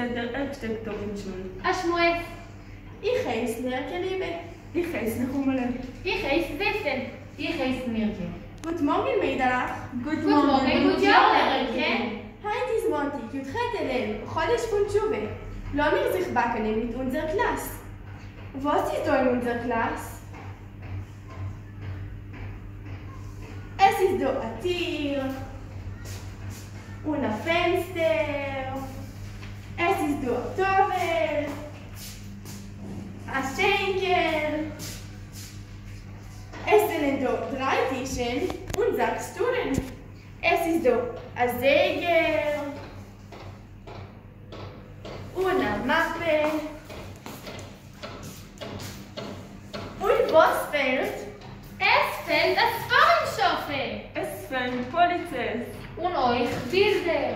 דער ערשטער טאָג אין שול. אַ שמועס. איך הייס נערקע-ליבע. איך הייס נחומהלע. איך הייס זיסל. איך הייס מירקע. גוט מאָרגן, מיידלעך! גוט גוט מאָרגן, גוט יאָר, לערערקע! הײַנט איז מאָנטיק, י"ח אלול, חודש פֿון תּשובה. לאָמיר זיך באַקענען מיט אונדזער קלאַס. וואָס איז דאָ אין אונדזער קלאַס? עס איז דאָ אַ טיר און אַ פֿענצטער. עס איז דאָ אַ טאָוול, אַ שענקל. עס זענען דאָ דרײַ טישן און זעקס שטולן. עס איז דאָ אַ זייגער און אַ מאַפּע. און וואָס פֿעלט? עס פֿעלט אַ ספֿרים-שאַפֿע. עס פֿעלן פּאָליצעס. און אויך בילדער.